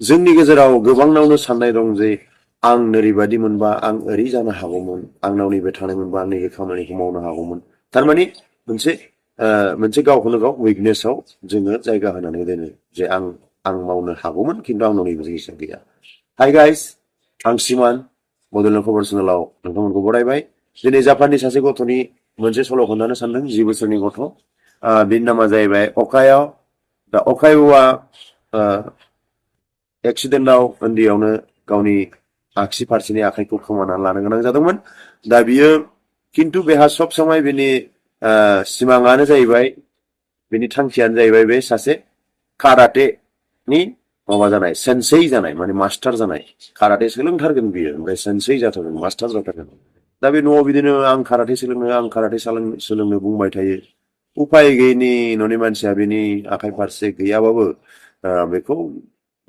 जोंनि गेजेराव गोबांनावनो साननाय दं जे आं ओरैबायदि मोनबा आं ओरै जानो हागौमोन, आंनाव नैबे थानाय मोनबा आं नैबे खामानिखौ मावनो हागौमोन। थारमाने मोनसे मोनसे गावखौनो गाव उइकनेसआव जोङो जायगा होनानै दोनो जे आं मावनो हागौमोन खिन्थु आंनाव नैबे जिनिसा गैया। हाय गाइस, आं सिमान बड'लेण्ड खबर चेनेलाव नोंथांमोनखौ बरायबाय। दिनै जापाननि सासे गथ'नि मोनसे सल' खोन्थानो सानदों, 10 बोसोरनि गथ'। बिनि नामा जाहैबाय अकाय'। दा अकाय'आ एक्सिडेन्टआव उन्दैयावनो गावनि आगसि फारसेनि आखाइखौ खोमानानै लानो गोनां जादोंमोन। दा बियो खिन्थु बेहा सब समाय बिनि सिमाङानो जाहैबाय, बिनि थांखियानो जाहैबाय बे सासे काराटेनि माबा जानाय, सेन्सेई जानाय, माने मास्टार जानाय। काराटे सोलोंथारगोन बियो, ओमफ्राय सेन्सेई जाथारगोन, मास्टार जाथारगोन। दा बे न'आव बिदिनो आं काराटे सोलोंनो बुंबाय थायो। उफाय गैयिनि न'नि मानसिया बेनि आखाइ फारसे गैयाबाबो बेखौ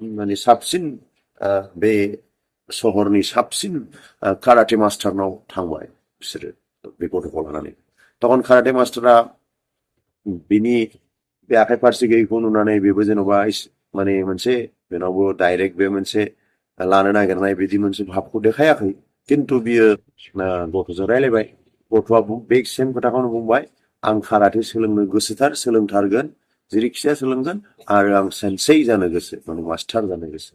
माने साबसिन बे सहरनि साबसिन काराटे मास्टारनाव थांबाय बिसोरो बे गथ'खौ लानानै। तखन काराटे मास्टारा बिनि बे आखाइ फारसे गैयैखौ नुनानै बेबो जेन'बा माने मोनसे बेनावबो डाइरेक्ट बे मोनसे लानो नागिरनाय बिदि मोनसे भाबखौ देखायाखै। खिन्थु बियो गथ'जों रायलायबाय। गथ'आ बे सेम खोथाखौनो बुंबाय, आं काराटे सोलोंनो गोसोथार, सोलोंथारगोन, जेरैखिजाया सोलोंगोन, आरो आं सेन्सेई जानो गोसो, माने मास्टार जानो गोसो।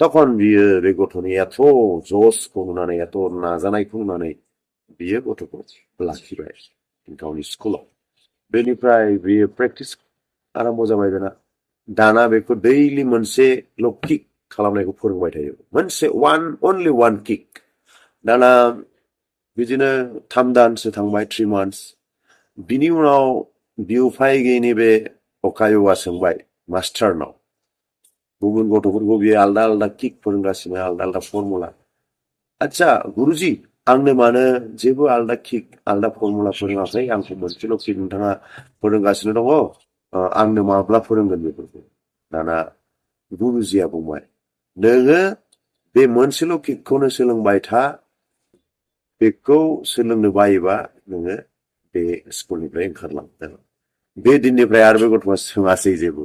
तखन बियो बे गथ'नि एथ' जसखौ नुनानै, एथ' नाजानायखौ नुनानै बियो गथ'खौ लाखिबाय गावनि स्कुलाव। बेनिफ्राय बियो प्रेक्टिस आराम्भ जाबाय बेना। दाना बेखौ दैलि मोनसेल' किक खालामनायखौ फोरोंबाय थायो, मोनसे अनलि वान किक। दाना बिदिनो 3 दानसो थांबाय, 3 मान्थस। बिनि उनाव बियो उफाय गैयिनि बे अकाय'आ सोंबाय मास्टारनाव, गुबुन गथ'फोरखौ बियो आलदा आलदा किक फोरोंगासिनो, आलदा आलदा फर्मुला। आच्छा गुरुजी, आंनो मानो जेबो आलदा किक, आलदा फर्मुला फोरोङाखै? आंखौ मोनसेल' किक नोंथाङा फोरोंगासिनो दङ, आंनो माब्ला फोरोंगोन बेफोरखौ? दाना गुरुजिया बुंबाय, नोङो बे मोनसेल' किकखौनो सोलोंबाय था। बेखौ सोलोंनो बायोबा नोङो बे स्कुलनिफ्राय ओंखारलां। बे दिननिफ्राय आरो बे गथ'आ सोङासै जेबो,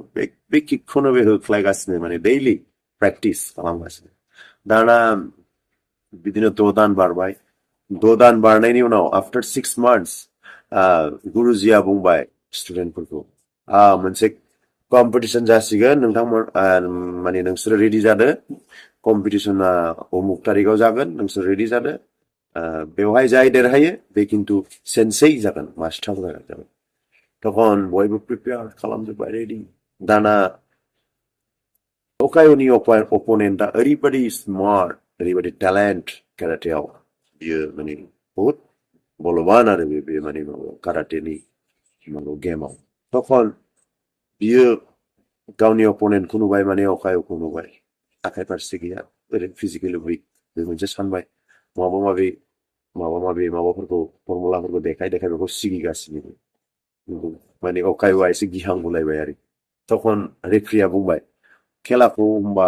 बे किकखौनो बे होख्लायगासिनो, माने दैलि प्रेक्टिस खालामगासिनो। दाना बिदिनो 6 दान बारबाय। 6 दान बारनायनि उनाव आफ्टार 6 मान्थस गुरुजिया बुंबाय स्टुडेन्टफोरखौ, मोनसे कम्पिटिसन जासिगोन नोंथांमोन, माने नोंसोरो रेडि जादो। कम्पिटिसना अमुक तारिखाव जागोन, नोंसोर रेडि जादो। बेवहाय जाय देरहायो बे खिन्थु सेन्सेई जागोन, मास्टार जागोन। तखन बयबो प्रिपेयार खालामजोब्बाय, रेडि। दाना अकाय'नि अपोनेन्टआ ओरैबायदि स्मार्ट, ओरैबायदि टेलेन्ट काराटेआव, बियो माने बहुत बलबान आरो बे माने काराटेनि गेमाव। तखन बियो गावनि अपोनेन्टखौ नुबाय, माने अकाय'खौ नुबाय, आखाइ फारसे गैया, ओरैनो फिजिकेलि उइक। बे मोनसे सानबाय, माबाफोरखौ फर्मुलाफोरखौ देखाय देखाय बेखौ सिगिगासिनो। माने अकाय'आ एसे गिहांगुलायबाय आरो। तखन रेफ्रिया बुंबाय, खेलाखौ होमबा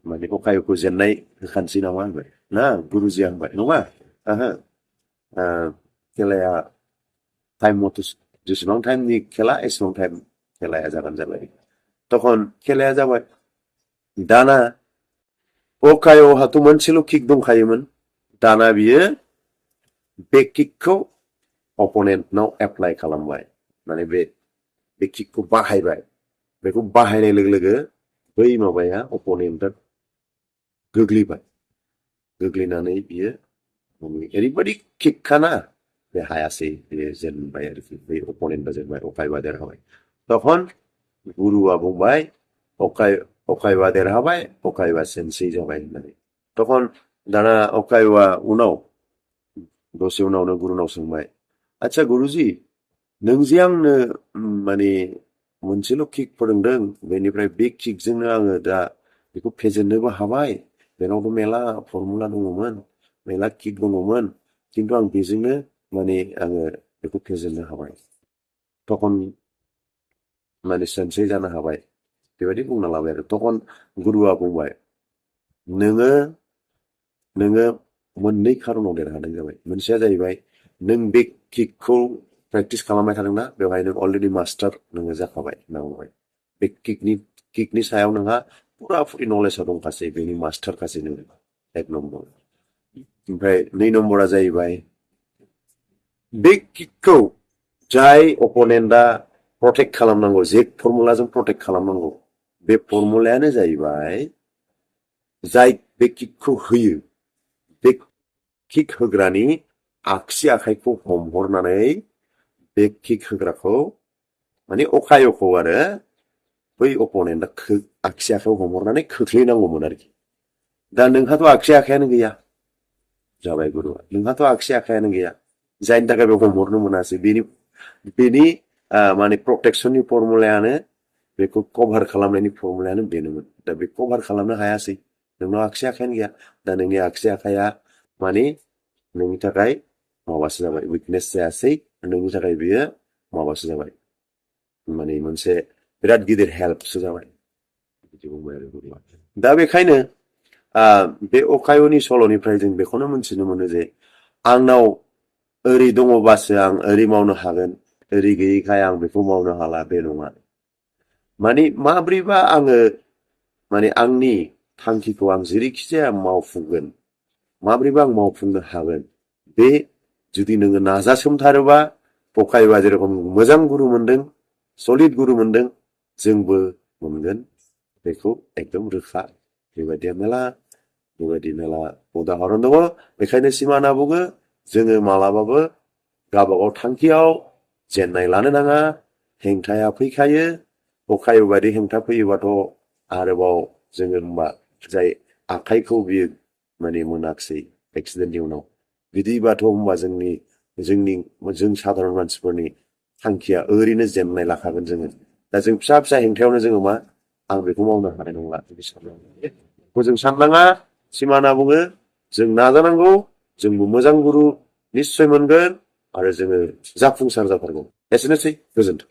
माने अकाय'खौ जेननाय होखानोसै नामा होनबाय। ना गुरुजिया होनबाय, नङा, ओहो, खेलाया टाइम मथे, जेसेबां टाइमनि खेला एसेबां टाइम खेलाया जाबाय। तखन खेलाया जाबाय। दाना अकाय'हाथ' मोनसेल' किक दंखायोमोन। दाना बियो बे किकखौ अपोनेन्टनाव एप्लाइ खालामबाय, माने बे किकखौ बाहायबाय। बेखौ बाहायनाय लोगो लोगो बै माबाया अपोनेन्टआ गोग्लैबाय। गोग्लैनानै बियो ओरैबायदि किकखाना, बे हायासै, बे जेनबाय आरोखि, बै अपोनेन्टआ जेनबाय, अकाय'आ देरहाबाय। तखन गुरुआ बुंबाय, अकाय'आ देरहाबाय, अकाय'आ सेन्सेई जाबाय होननानै। तखन दाना अकाय'आ दसे उनावनो गुरुनाव सोंबाय, आच्छा गुरुजी, नों जे आंनो माने मोनसेल' किक फोरोंदों, बेनिफ्राय बे किकजोंनो आङो दा बेखौ फेजेननोबो हाबाय, बेनावथ' मेला फर्मुला दङमोन, मेला किक दङमोन, खिन्थु आं बेजोंनो माने आङो बेखौ फेजेननो हाबाय, तखन माने सेन्सेई जानो हाबाय, बेबायदि बुंना लाबाय आरो। तखन गुरुआ बुंबाय, नोङो मोननै खारनाव देरहानाय जाबाय। मोनसेया जाहैबाय, नों बे किकखौ प्रेक्टिस खालामबाय थादोंना, बेवहाय नों अलरेडि मास्टार नोङो जाखाबाय होनना बुंबाय। बे किकनि सायाव नोंहा फुराफुरि नलेजआ दंखासै बेनि मास्टारखासै नोङो 1 नम्बर ओमफ्राय 2 नम्बरा जाहैबाय बे किकखौ जाय अपोनेन्टआ प्रटेक्ट खालामनांगौ जे फर्मुलाजों प्रटेक्ट खालामनांगौ बे फर्मुलायानो जाहैबाय जाय बे किकखौ होयो बे किक होग्रानि आगसि आखाइखौ हमहरनानै बे किक होग्राखौ माने अखायखौ आरो बै अपोनेन्टआ आगसि आखाइयाव हमहरनानै खोख्लैनांगौमोन आरोखि दा नोंहाथ' आगसि आखायानो गैया जाबाय गुरुआ नोंहाथ' आगसि आखायानो गैया जायनि थाखाय बे हमहरनो मोनासै बेनि माने प्रटेक्शननि फर्मुलायानो बेखौ कभार खालामनायनि फर्मुलायानो बेनोमोन दा बे कभार खालामनो हायासै नोंनाव आगसि आखायानो गैया दा नोंनि आगसि आखाया माने नोंनि थाखाय माबासो जाबाय उइकनेस जायासै नोंनि थाखाय बेयो माबासो जाबाय माने मोनसे बिराद गिदिर हेल्पसो जाबाय बिदि बुंबाय आरो गुरुआ दा बेखायनो बे अकाय'नि सल'निफ्राय जों बेखौनो मोनथिनो मोनो जे आंनाव ओरै दङबासो आं ओरै मावनो हागोन ओरै गैयैखाय आं बेखौ मावनो हाला बे नङा माने माब्रैबा आङो माने आंनि थांखिखौ आं जेरैखि जाया मावफुंगोन माब्रैबा आं मावफुंनो हागोन बे जुदि नोङो नाजासोमथारोबा अकाय'आ जेरखम मोजां गुरु मोनदों सलिड गुरु मोनदों जोंबो मोनगोन बेखौ एकदम रोखा बेबायदि मेला उदाहरन दङ बेखायनो सिमाना बुङो जोङो मालाबाबो गावबागाव थांखियाव जेननाय लानो नाङा हेंथाया फैखायो अकाय' बायदि हेंथा फैयोबाथ' आरोबाव जोङो होमबा जाय आखाइखौ बियो माने मोनाखिसै एक्सिडेन्टनि उनाव बिदिबाथ' होमबा जों साधारन मानसिफोरनि थांखिया ओरैनो जेननाय लाखागोन जोङो दा जों फिसा फिसा हेंथायावनो जोङो मा आं बेखौ मावनो हानाय नंला बिदि साननांगौ जों साननाङा सिमाना बुङो जों नाजानांगौ जोंबो मोजां गुरु निस्सय मोनगोन आरो जोङो जाफुंसार जाथारगोन एसेनोसै गोजोन्थों